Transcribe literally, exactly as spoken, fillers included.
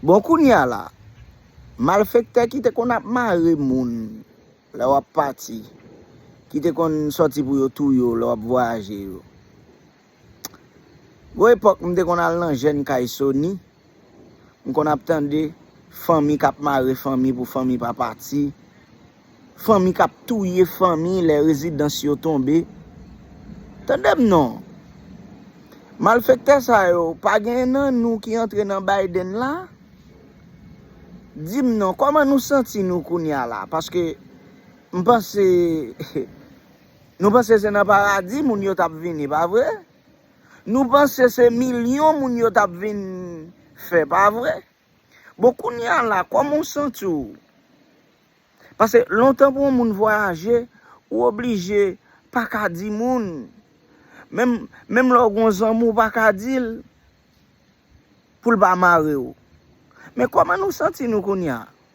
Bon, kounye a la, malfektè ki te konn ap mare moun lè w ap pati, ki te konn sòti pou yo touye w lè w ap vwayaje yo. Gon epòk, m te konn al nan jèn kay Sony, m konn ap tande fanmi k ap mare fanmi pou fanmi pa pati, fanmi k ap touye fanmi lè rezidans yo tonbe. Tande m non. Malfektè sa yo, pa gen nan nou ki antre nan Biden la? Di m non, kòman nou santi nou kounye a la? Paske m panse, nou panse se nan paradi moun yo t ap vini, pa vre? Nou panse se milyon moun yo t ap vin fè, pa vre? Bon, kounye a la, kòman w santi w? Paske lontan pou yon moun vwayaje, ou oblije pa ka di moun. Menm, menm lè w gon zanmi w pa ka di l pou l pa mare w. Men kòman nou santi nou kounye a?